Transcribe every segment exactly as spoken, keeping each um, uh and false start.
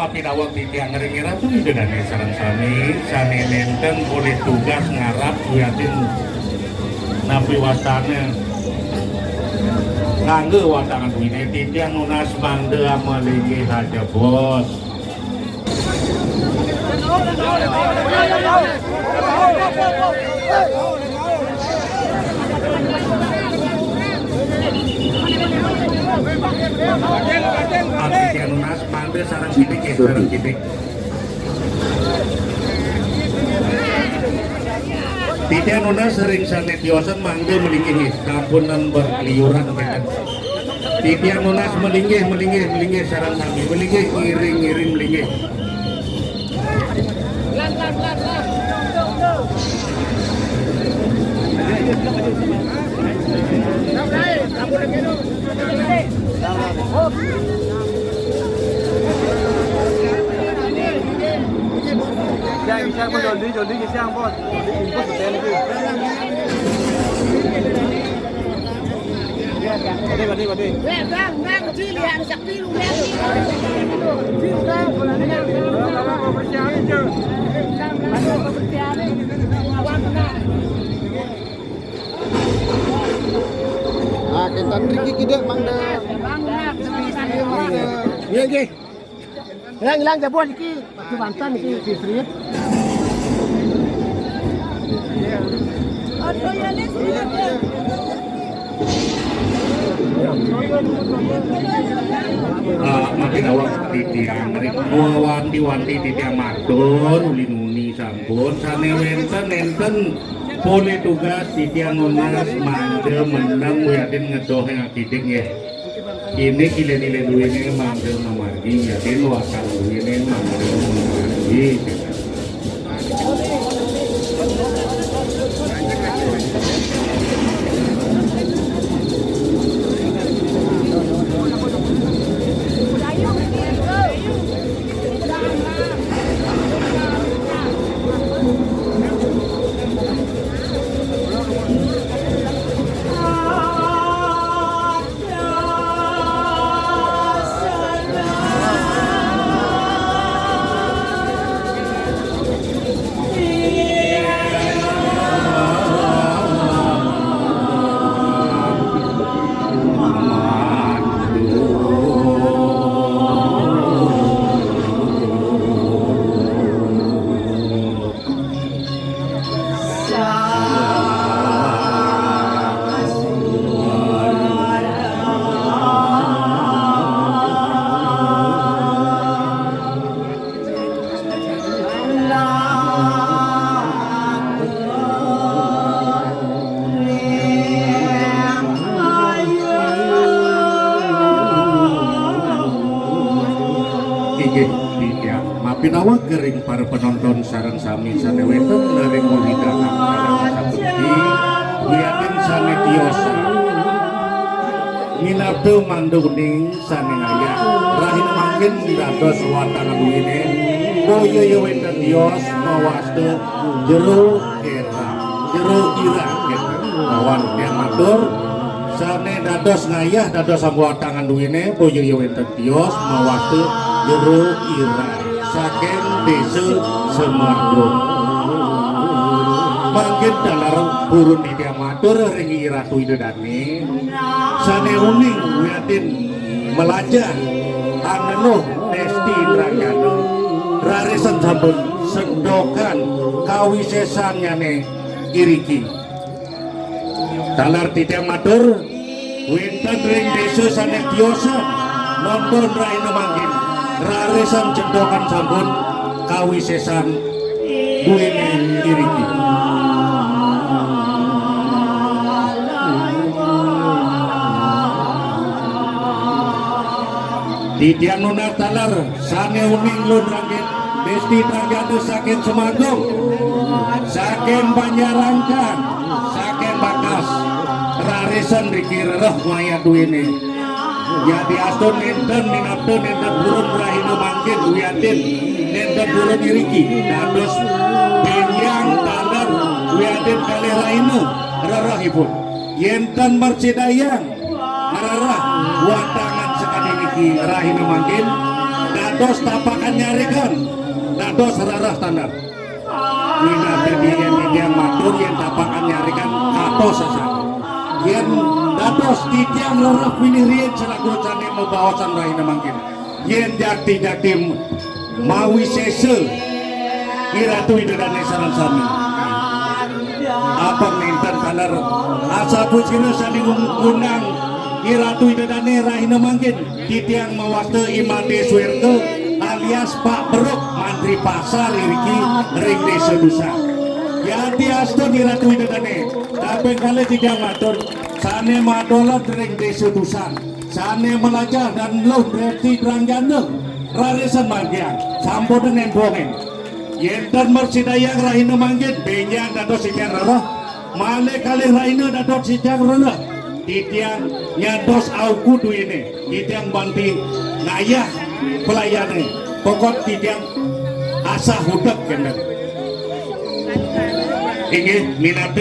Tapi daweg titiang ring Ratu Ida Dané sareng sami sané nénten polih tugas ngarap wiadin napi wastané kangge watangan duiné, titiang nunas mangda malinggih ajebos. Titiang nunas mangda sareng kidik, sareng kidik. Titiang nunas ring sané tiosan mangda malinggih, sampunang berkeliuran, kénten. Titiang nunas malinggih, malinggih, malinggih sareng sami. Malinggih, ngiring, ngiring, malinggih. Nah, kénten riki kidik mangda. Nggih, nggih. Ilang, ilang jebos niki, batu banten niki, sisrit. Ah, mangkin awak titiang ring wanti-wanti titiang matur, uli nuni sampun, sané wénten nénten polih tugas titiang nunas mangda meneng wiadin ngedohang akidik nggih. Ini kilén-kilén duéné mangda mamargi, yadin wakal duéné mangda mamargi. Inggih, titiang mapinawa ring para penonton sareng sami sané wénten ring wewidangan acara sapunika, wiadin sané tiosan minabda mangda uning sané ngayah. Rahina mangkin dados watangan duiné, boya ya wénten tios mawasta jero kirang, jero kirang, gitu. Lawan tiang matur, sané dados ngayah dados anggo watangan duiné, boya ya wénten tios mawasta jero kirang saking Désa Semargo. Mangkin taler purun titiang matur ring Ratu Ida Dané, sané uning wiadin malajah anenuh Desti Indrayana, rarisang sampun sedokan kawisésannyané iriki. Taler titiang matur, wénten ring désa sané tiosan, nonton rahina mangkin, rarisang sedokan sampun kawisésannyané iriki. Titiang nunas taler sané uning luh ranggit, Desti Indrayana saking Semargo, saking Banjarangkan, saking Bakas, rarisang riki rereh ngayah duiné. Yadiastun nénten minabda nénten purun rahina mangkin wiadin nénten purun iriki, dados bénjang taler wiadin kalih rahina rerehipun. Yén tan mrasidayang ngrereh watangan sakadi niki rahina mangkin, dados Dados tapakan nyarikan, dados rereh taler. Minab titiang matur yén tapakan nyarikan katos sasané. Yén dados titiang rereh pinih riin selaku sané mabaosan rahina mangkin. Yén jakti-jakti mawisésa Iratu Ida Dané sareng sami. Apang nénten taler asapasira sané ngundang Iratu Ida Dané rahina mangkin. Titiang mawasta I Madé Swirga alias Pak Beruk mantri pasar iriki ring Désa Dusan. Yadiastun Iratu Ida Dané, kaping kalih titiang matur, sané madolat ring Désa Dusan, sané malajah dan luh Déti Rangjana, raris margiang, sampun nénten. Yén tan mrasidayang rahina mangkin, bénjang dados titiang rereh, malih kalih rahina dados titiang rereh. Titiang nyantos aukud duéné, titiang banti ngayah pelayané. Pokok titiang asah udep kénten. Inggih, minab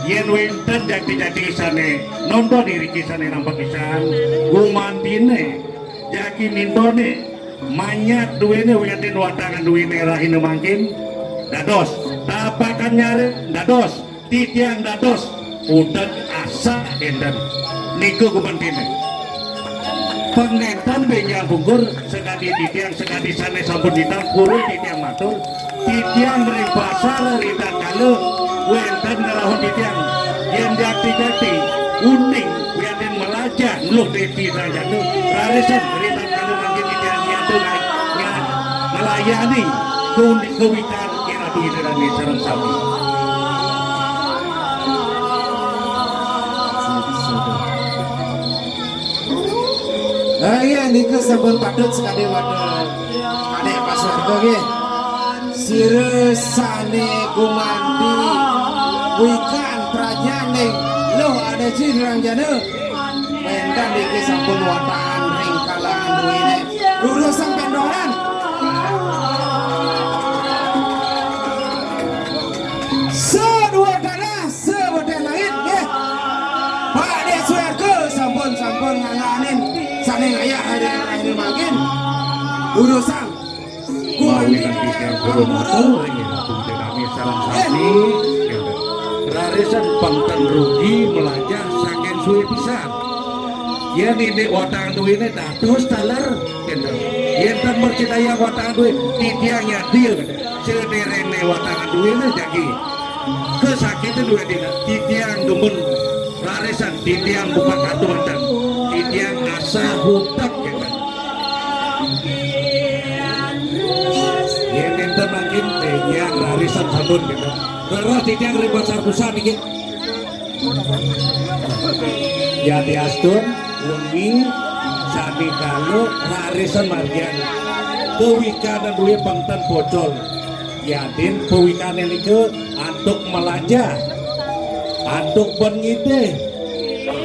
yén wénten jakti-jakti sané nonton iriki sané nampek pisan, gumantiné, jagi mintoné, manyat duéné wiadin watangan duéné rahina mangkin, dados, tapakan nyarikan, dados, titiang dados, udag asah énten. Nika gumantiné. Pang nénten bénjang pungkur sakadi titiang, sakadi sané sampun nitah, purun titiang matur, titiang ring pasar ritatkala wénten ngrauhin titiang. Yén jakti-jakti uning wiadin malajah luh Déti Rangjana, raris ritatkala mangkin titiang nyantos nga-, nga-, nglayani kaun-, kawikan Iratu Ida Dané sareng sami. Ah, iya, nika sampun patut sakadi wada Kadék Paswarga nggih. Sira sané gumanti wikan prajnaning luh Déti Rangjana. Wénten niki sampun watangan ring kalangan duéné. Durusang péndoran. Sadua tanah, sabeteh langit, nggih. Pak Dék Swirga sampun, sampun ngangganin sané ngayah hari, hari mangkin. Durusang. Mawinan titiang purun matur ring Ratu Ida Dané sareng sami. Raris pang ten rugi malajah saking sué pisan. Yén indik watangan duéné dados taler, kénten. Yén tan mrasidayang watangan dué, titiang nyadia, kénten. Sadéréngné watangan duéné jagi kasakitan dué dina, titiang demen rarisan, titiang buka kartu manten, titiang asah utang, kénten. Yén nénten mangkin, titiang rarisan sampun, kénten. Rereh titiang ring pasar Dusan niki. Yadiastun wengi sané kala rarisan margiang kawikanan dué pang ten pocol. Yadin pawikané nika antuk malajah, antuk ban ngidih,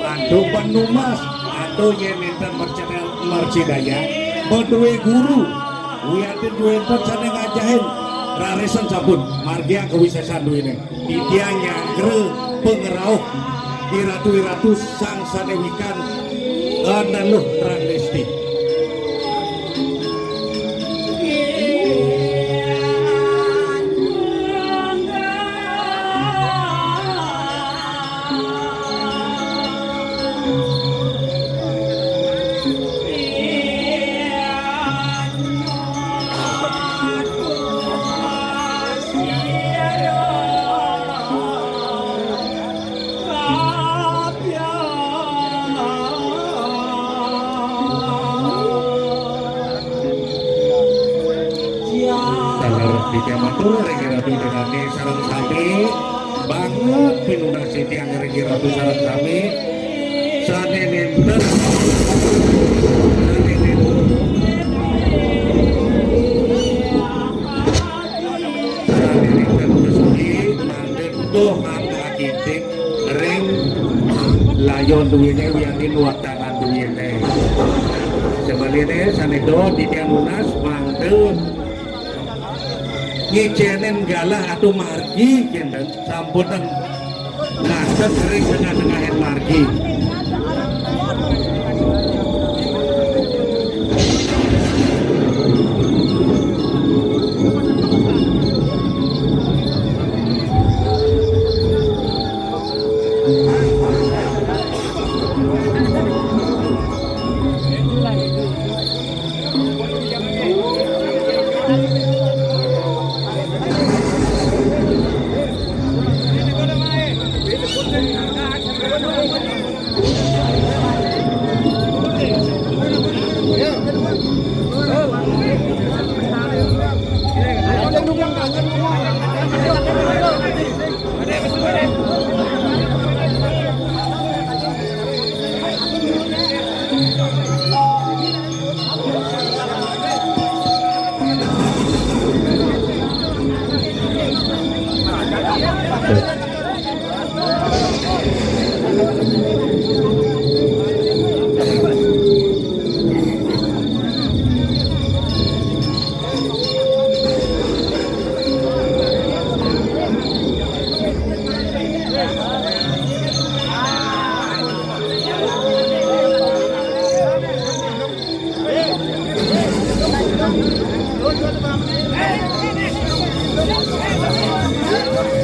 antuk ban numbas, antuk yén nénten mrasidayang, mrasidayang madué guru, wiadin dué ten sané ngajahin, rarisan sampun margiang kawisésan duéné. Titiang nyanggra pangrauh iratu-iratu sang sané wikan, eh, neluh Pragesti. Taler titiang matur ring Ratu Ida Dané sareng sami, banget pinunas titiang ring Ratu sareng sami. Sané nénten, sané nénten, sané nénten mesti mangda tuh angka kidik ring layon duéné wiadin watangan duéné. Sebaliné sané tuh titiang nunas mangda ngicénin galah atau margi, kénten. Sampunang ngadeg ring tengah-tengahing margi.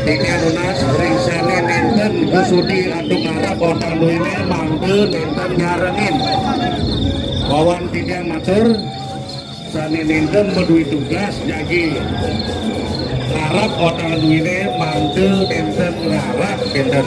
Titiang nunas ring sané nénten Kusudi antuk ngarap, otan duéné mangda nénten nyarengin. Wawan titiang matur, sané nénten madué tugas jagi ngarap, otan duéné mangda nénten ngarap, nénten.